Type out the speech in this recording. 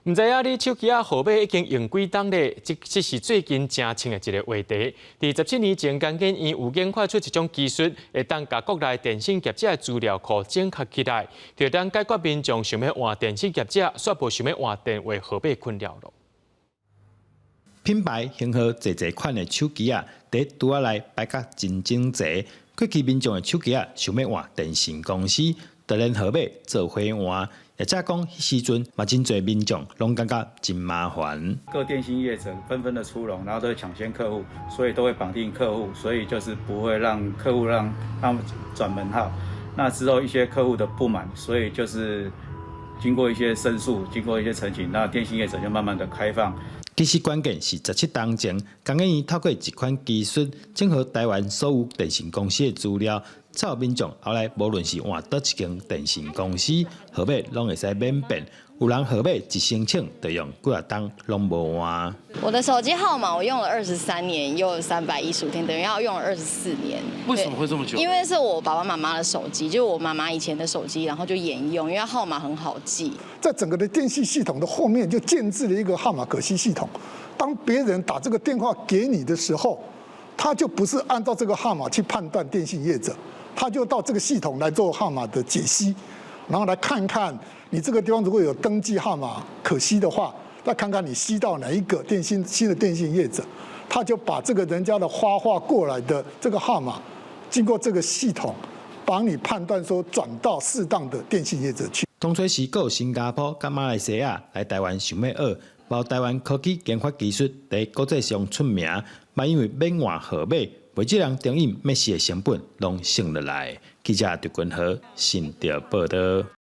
毋知影你手機仔號碼已經用幾冬咧？這是最近誠興的一個話題。佇17年前，工研院有研發出一種技術，會當共國內電信業者的資料庫整合起來，就當解決民眾想欲換電信業者，煞無想欲換電話號碼困擾囉。品牌型號濟濟款的手機仔，佇櫥仔內擺甲真整齊。過去民眾的手機仔想欲換電信公司，就連號碼做伙換，或者講彼時陣嘛真濟民眾攏感覺真麻煩。各電信業者紛紛的出籠，然後都會搶先客戶，所以都會綁定客戶，所以就是不會讓客戶讓他們轉門號。那之後一些客戶的不滿，所以就是經過一些申訴，經過一些澄清，那電信業者就慢慢的開放。其實關鍵是17冬前，工研院透過一款技術，整合台灣所有電信公司的資料，予民眾後來無論是換佗一間電信公司，號碼攏會使免變。有人號碼一申請就用幾若冬攏無換。我的手機號碼我用了23年，又315天，等於要用了24年。為什麼會這麼久？因為是我爸爸媽媽的手機，就我媽媽以前的手機，然後就沿用，因為號碼很好記。在整個的電信系統的後面就建置了一個號碼可攜系統，當別人打這個電話給你的時候，他就不是按照這個號碼去判斷電信業者，他就到這個系統來做號碼的解析，然後來看看你這個地方如果有登記號碼可攜的話，再看看你攜到哪一個電信新的電信業者，他就把這個人家的發話過來的這個號碼，經過這個系統，幫你判斷說轉到適當的電信業者去。當初是閣有新加坡佮馬來西亞來台灣想欲學，無台灣科技研發技術佇國際上出名，嘛因為免換號碼，袂這人等於免死的成本攏省落來。記者陳君和新竹報導。